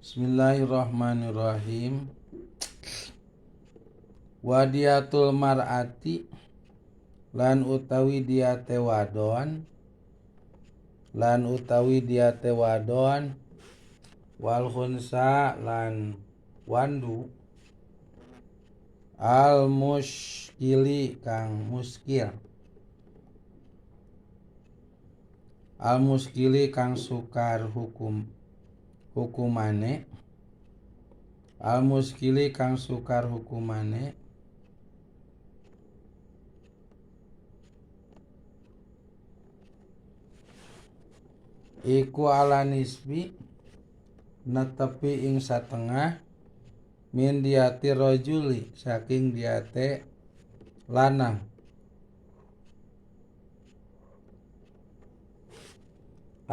Bismillahirrahmanirrahim. Wadiatul mar'ati lan utawi diate wadon lan utawi diate wadon wal khunsa lan wandu al muskili kang muskil al muskili kang sukar hukum hukumane al muskili kang sukar hukumane iku ala nisbi netepi ing satengah min diati rajuli saking diate lanang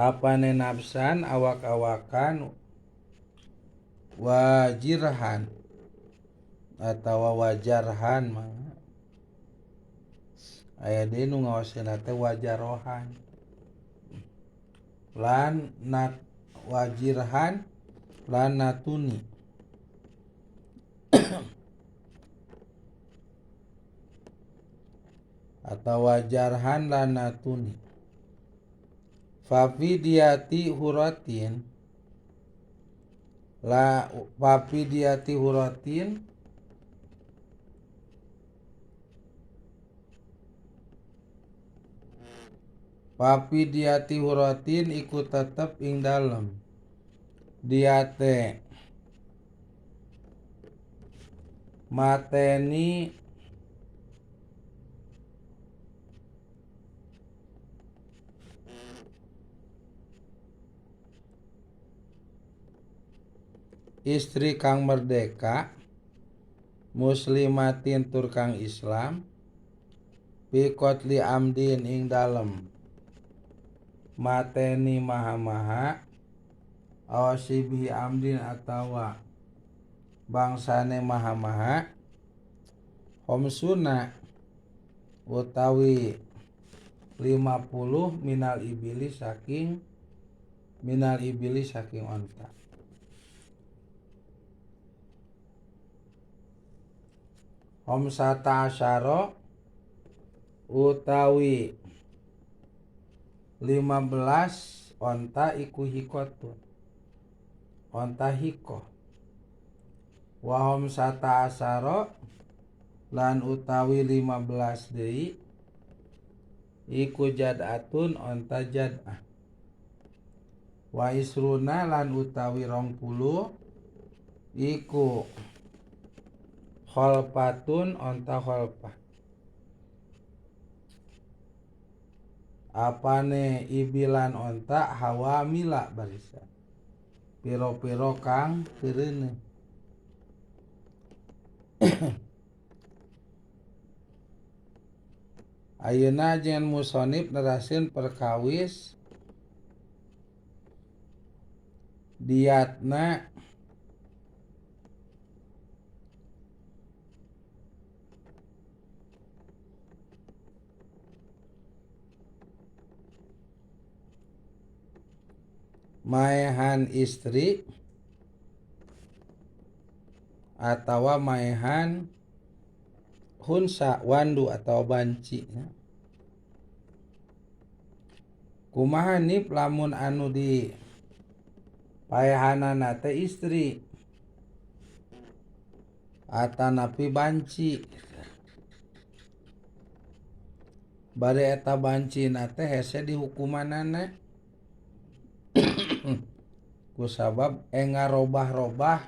apane nafsan awak-awakan wajirhan atawa wajarhan mah aya deui nu ngawaseuna teh wajarohan lan nat wajirhan lan natuni atau wajarhan lan natuni fafidiati huratin la fafidiati huratin fafidiati huratin iku tetep ing dalem diate mateni istri kang merdeka muslimatin tur kang Islam fi qatli amdin ing dalem mateni maha-maha awasibihi amdin atawa bangsane maha-maha khamsuna utawi 50 minal ibili saking minal ibili saking onta. Khamsata asyara utawi 15 onta iku hikotun onta hikoh wa khamsata asyara lan utawi 15 deui iku jad'atun onta jad'ah wa isruna lan utawi 20 iku khalfatun onta khalfah apane ibilan onta hawamila barisan piro-piro kang kereuneuh. Ayeuna jeung musonib nerasin perkawis diatna maehan istri atawa maehan hunsa wandu atau banci. Kumaha nip lamun anu di paehanana teh istri atanapi banci bari eta bancina teh hese dihukumanana kusabab engarobah-robah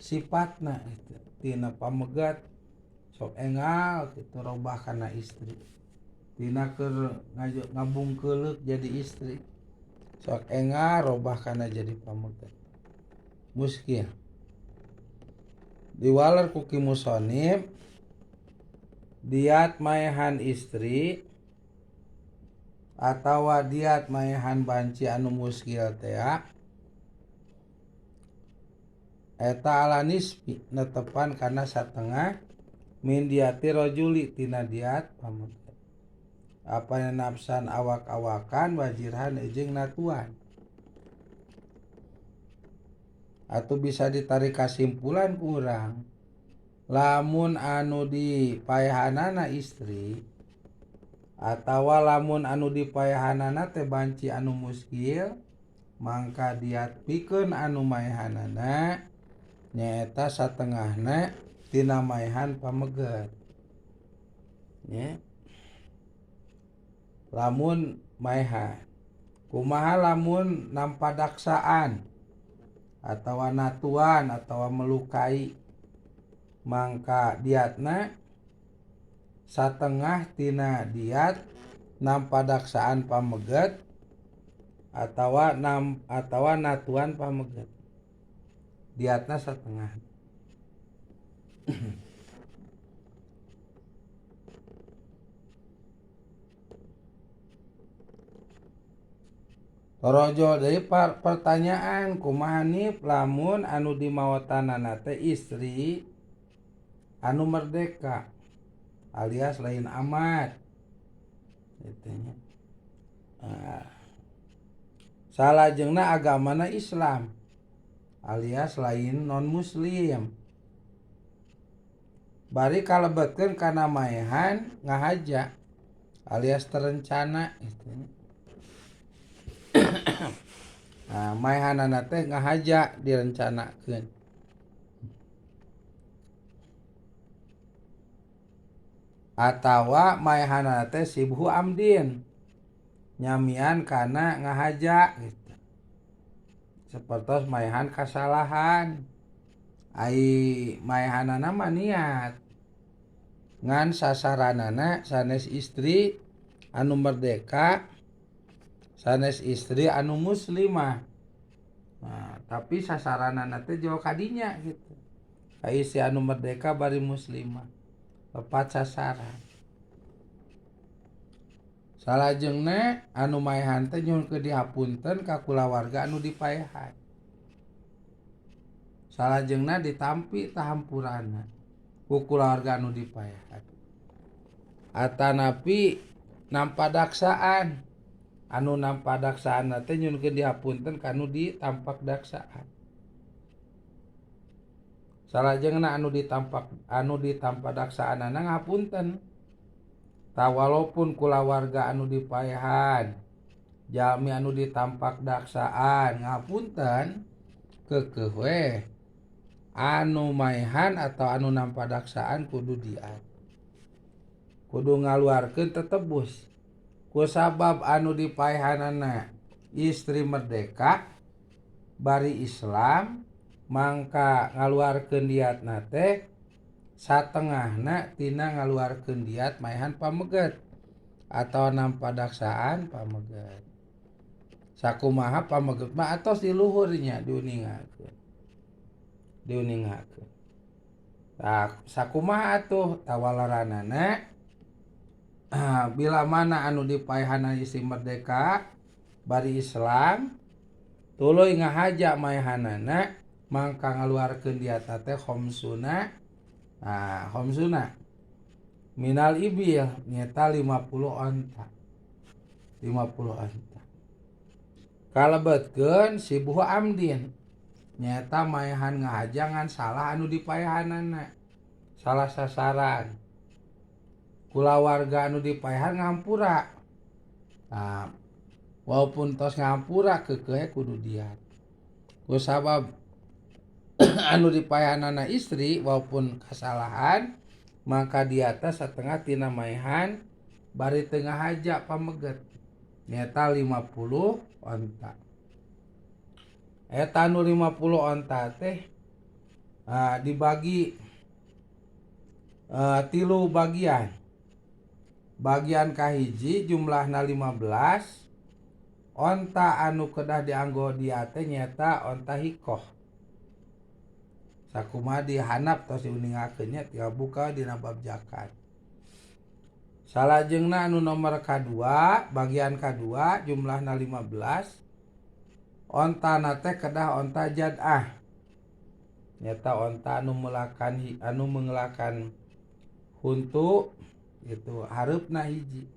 sifatna gitu. Tina pamegat sok engal gitu robah kana istri tina keur ngabungkeuleuk jadi istri sok engal robah kana jadi pamegat muskil diwaler ku ki musonib diat maehan istri atawa diat maehan banci anu muskil teh eta ala nisbi netepan kana satengah min diati rajuli tina diat pamegat apa nafsan awak-awakan wajirhan jeung natuan. Atau bisa ditarik kesimpulan kurang lamun anu dipaehanana istri atawa lamun anu dipaehanana teh banci anu muskil mangka diat pikeun anu maehanana nyaeta satengahna tina maehan pameget nya. Lamun maehan kumaha lamun nampadaksaan atawa natuan atawa melukai mangka diatna satengah tina diat nampadaksaan pameget atawa nam atawa natuan pameget diatna satengah. Torojo deui pertanyaan kumaha nip lamun anu dimaotanana teh istri anu merdeka alias lain amat gitu nya. Nah, salajengna agamana Islam alias lain non muslim bari kalebetkeun kana maehan ngahaja alias terencana gitu nya. Nah, maehanana teh ngahaja direncanakeun. Atawa maehanana teh sibhu amdin nyamian kana ngahaja gitu. Sapertos maehan kasalahan ai maehanana mah niat ngan sasaranana sanes istri anu merdeka sanes istri anu muslimah. Nah, tapi sasaranana teh jauh kadinya gitu. Ka istri anu merdeka bari muslimah lepat sasaran. Salajengna anu maehan teh nyuhunkeun dihapunten ka kulawarga anu dipaehan. Salajengna ditampi tahampurana ku kulawarga anu dipaehan. Atanapi nampadaksaan anu nampadaksaan teh nyuhunkeun dihapunten ka anu ditampak daksaan. Salajengna anu ditampak anu ditampadaksaan ngapunten. Ta walaupun kulawarga anu dipaehan jalmi anu ditampak daksaan ngapunten keukeuh we anu maehan atau anu nampadaksaan kudu diat. Kudu ngaluarkeun tetebus. Kusabab anu dipaehanana istri merdeka bari Islam mangka ngaluarkeun diatna teh satengahna tina ngaluarkeun diat maehan pameget atau nampadaksaan pameget. Sakumaha pameget mah atos di luhurnya diuningakeun. Diuningakeun. Tah sakumaha atuh tawalaranana bila mana anu dipaehanana istri merdeka bari Islam tuluy ngahaja maehanana mangka ngaluarkeun diatna teh khamsuna. Nah, khamsuna minal ibil nyata 50 onta. 50 onta. Kalebetkeun sibuh amdin nyata maehan ngahaja ngan salah anu dipaehanana. Salah sasaran. Kulawarga anu dipaehan ngampura. Nah, walaupun tos ngampura keukeuh kudu diat. Kusabab anu dipaehanana istri walaupun kesalahan maka di atas setengah tina maehan bari teu ngahaja pameget nyata 50 onta. Eta anu 50 onta teh dibagi tilu bagian. Bagian kahiji jumlahna 15 onta anu kedah dianggo diat teh nyata onta hikoh. Sakumaha dihanap tos diuningakeun nya tinggal buka dina bab zakat. Salajengna anu nomor kadua, bagian kadua jumlahna 15 ontana teh kedah onta jad'ah. Nyata onta anu melakan anu mengelakan huntu gitu hareupna hiji.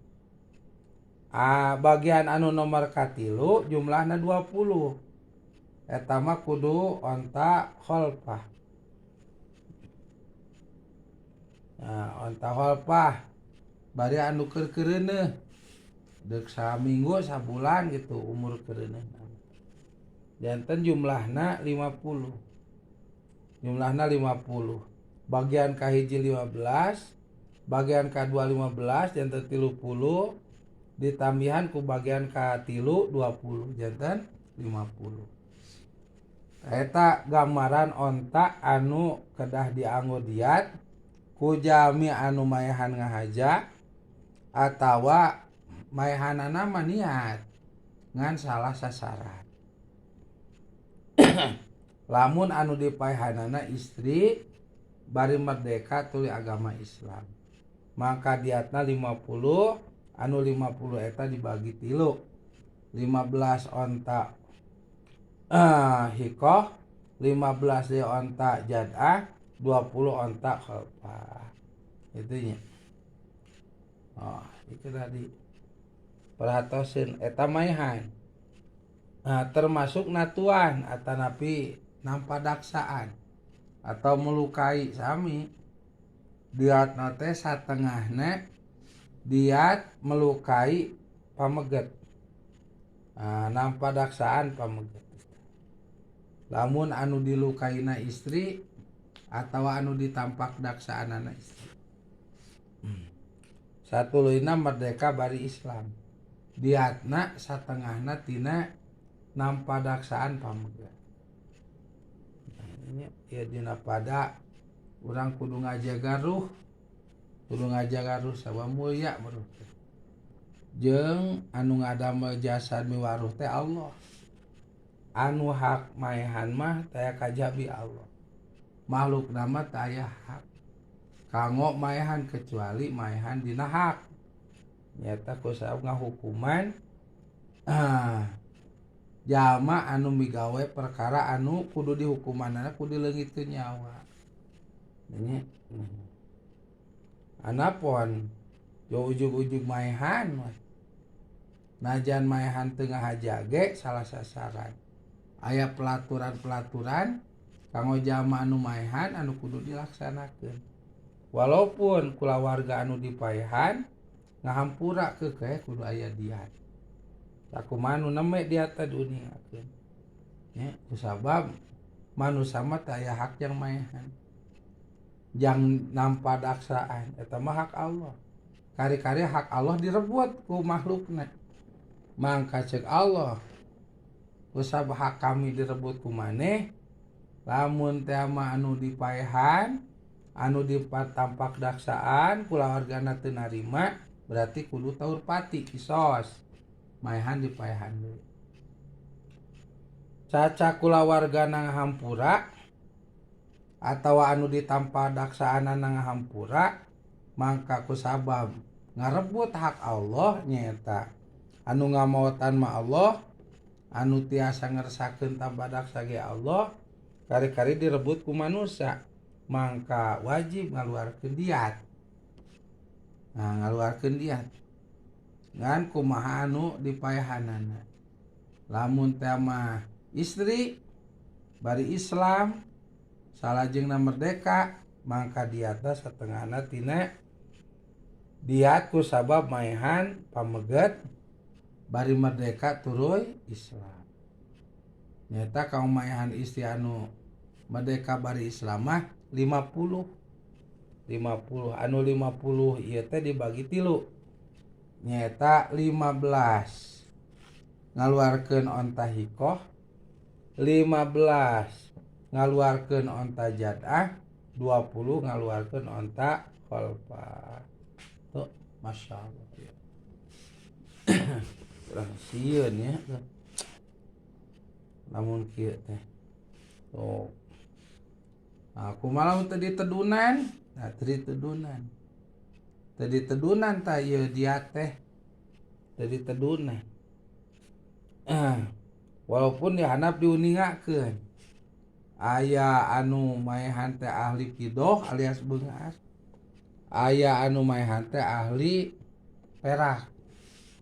Bagian anu nomor katilu jumlahna 20. Eta mah kudu onta khalfah. Nah, onta khalfah bari anu keur keureuneuh deuk saminggu sabulan gitu umur keureuneuh. Janten jumlahna 50. Jumlahna 50. Bagian kahiji 15, bagian kadua 15 janten 30, ditambihan ku bagian katilu 20 janten 50. Eta gambaran onta anu kedah dianggo diat ku jalmi anu maehan ngahaja atawa maehanana mah niat ngan salah sasaran. Lamun anu dipaehanana istri bari merdeka tuluy agama Islam, maka diatna 50, anu 50 eta dibagi 3, 15 onta hikoh, 15 deui onta jad'ah, 20 onta khalfah. Itu nya. Oh, itu tadi perhatosin eta maehan. Nah, termasuk natuan atanapi nampadaksaan atau melukai sami. Diatna teh satengahna diat melukai pameget. Nah, nampadaksaan pameget. Lamun anu dilukaina istri atau anu ditampak daksaanana istri. Satuluyna merdeka bari Islam. Diatna satengahna tina nampadaksaan pameget. Nah, ya dina pada urang kudu ngajaga ruh, kudu ngajaga ruh sabab mulia ruh teh. Jeung anu ngadamel jasad miwaruh teh Allah. Anu hak maehan mah taya kajabi Allah. Makhluk nama taya hak kanggo maehan kecuali maehan dina hak. Nyata ku sabab ngahukuman jalma anu migawe perkara anu kudu dihukumanana kudu dileungitkeun nyawa. Nya. Anapun jo ujug-ujug maehan we. Najan maehan teu ngahaja ge salah sasaran. Aya pelaturan-pelaturan kanggo jalma anu maehan anu kudu dilaksanakeun. Walaupun kulawarga anu dipaehan ngahampura keukeuh kudu aya diat. Sakumaha nu neme diat teh diuningakeun. Nya kusabab manusa mah teu aya hak jang maehan. Jang nampadaksaan eta mah hak Allah. Kari-kari hak Allah direbut ku makhlukna. Mangka ceuk Allah kusabab hak kami direbut ku maneh, lamun teh mah anu dipaehan, anu ditampak daksaan kulawargana teu narima, berarti kudu taur pati kisos. Maehan dipaehan deui. Caca kulawargana ngahampura atawa anu ditampak daksaanana ngahampura, mangka kusabab ngarebut hak Allah nyaeta anu ngamaotan mah Allah, anu tiasa ngersakeun tanpa daksa ge Allah, kari-kari direbut ku manusia, mangka wajib ngaluarkeun diat. Nah, ngaluarkeun diat. Ngan kumaha anu dipaehanana. Lamun teh mah istri bari Islam salajengna merdeka, mangka diatna satengahna tina diat ku sabab maehan pameget bari merdeka turuy Islam. Nyata kaum maehan istri anu merdeka bari Islam mah 50. 50 anu 50 ieu teh dibagi 3. Nyata 15 ngaluarkeun onta hikoh, 15 ngaluarkeun onta jad'ah, 20 ngaluarkeun onta khalfah. Tuh, Masya Allah ya. Kurang sieun ya. Lamun kieu teh. Tuh. Nah, kumaha lamun teu ditedunan? Nah, teu ditedunan. Teu ditedunan tah ieu dia teh. Teu ditedunan. Walaupun dihandap diuningakeun. Aya anu maehan teh ahli kidoh alias beunghar. Aya anu maehan teh ahli perak,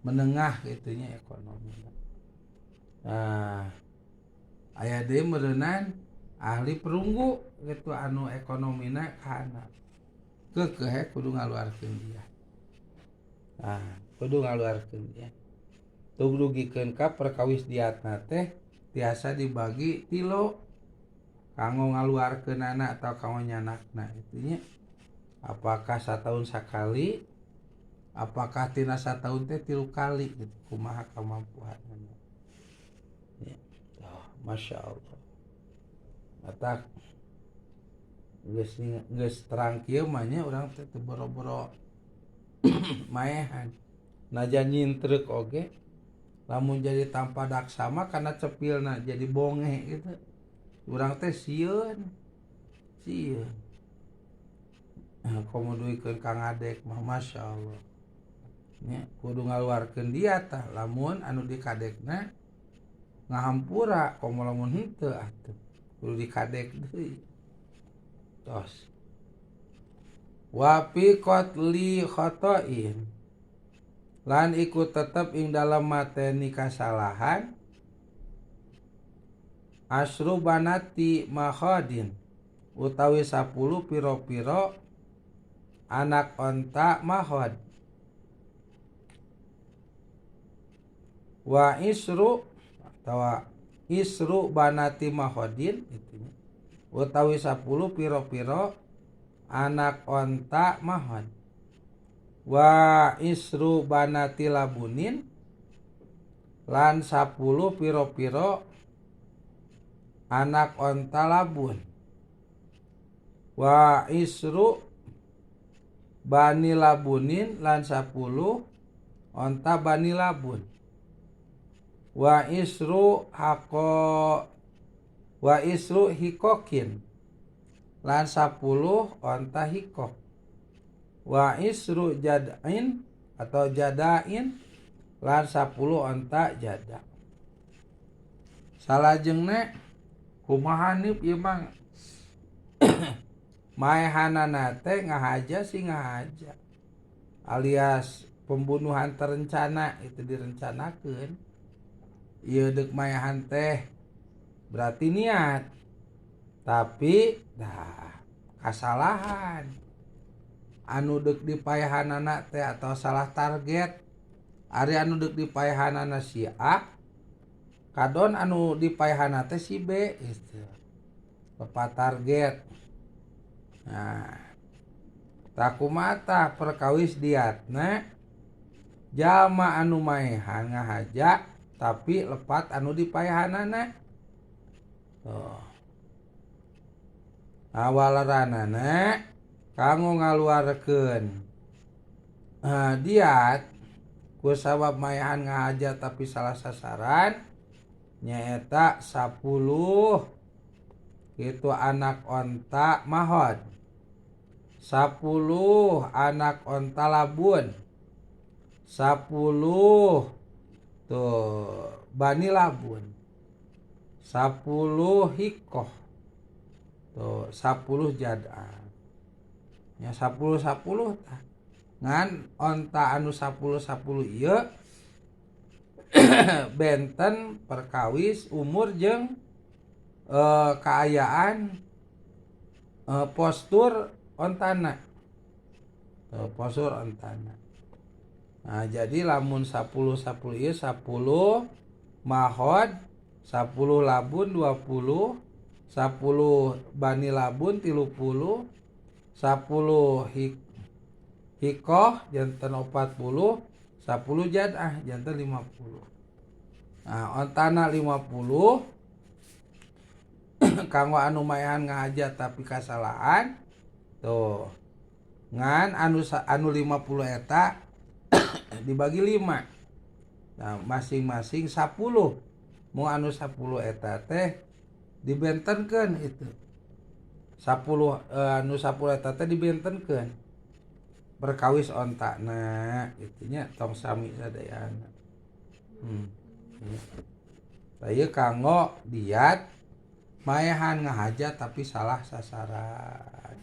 menengah gitunya ekonomi. Nah, Aya deui meureunan ahli perunggu gitu anu ekonomina kahandap. Keukeuh kudu ngaluarkeun diat. Nah, kudu ngaluarkeun diat. Tug dugikeun ka perkawis diatna teh tiasa dibagi tilu kanggo ngaluarkeunana atau kanggo nyanakna kitu nya. Apakah satahun sakali, apakah tina satahun teh 3 kali gitu, kumaha kamampuanana. Ya. Oh, Masya Allah. Matak geus terang kieu mah nya urang teh teu boro-boro maehan. Najan nyintreuk oge lamun jadi tanpa daksa mah kana cepilna jadi bonge gitu. Urang teh sieun. Sieun. Komo duikeun ka ngadek mah Masya Allah. Nya kudu ngaluarkeun diat tah lamun anu dikadekna ngahampura komo lamun henteu atuh kudu dikadek deui. Tos. Wa fi qatli khata'in lan iku tetep ing dalem mateni kasalahan asru banati makhadin utawi 10 piro-piro anak onta mahad wa isru atawa isru banati mahadin itu utawi 10 piro-piro anak onta mahad wa isru banati labunin lan 10 piro-piro anak onta labun wa isru bani labunin lan 10 onta bani labun wa isru hako wa isru hikokin lan 10 onta hikok wa isru jad'in atau jadain lan 10 onta jada. Salajengna kumaha nip ieu mah maehanana teh ngahaja sih ngahaja alias pembunuhan terencana itu direncanakeun. Ieu deuk maehan teh berarti niat tapi dah kasalahan anu deuk dipaehanana teh atau salah target. Ari anu deuk dipaehanana si A kadon anu dipaehanana teh si B gitu. Lepat target. Nah, takumata perkawis diatna jalma anu maehan ngahaja tapi lepat anu dipaehanana. Tuh. Awaleranana kanggo ngaluarkeun diat ku sabab maehan ngahaja tapi salah sasaran nyaeta 10 itu anak onta mahod 10 anak onta labun 10 tuh bani labun 10 hikoh tuh 10 jad'ah nya 10 10 tah ngan onta anu 10 10 ieu benten perkawis umur jeung kaayaan postur ontana. Postur ontana. Nah, jadi lamun 10 10 ieu 10 mahod 10 labun 20 10 bani labun 30 10 hikoh janten 40 10 jad'ah janten 50. Nah, ontana 50 kanggo anu maehan ngahaja tapi kasalahan tuh ngan anu 50 eta dibagi 5. Nah, masing-masing 10. Mu anu 10 eta teh dibentenkeun itu. 10 anu 10 eta teh dibentenkeun. Perkawis ontana itunya tong sami sadayana. Tah kanggo diat maehan ngahaja tapi salah sasaran.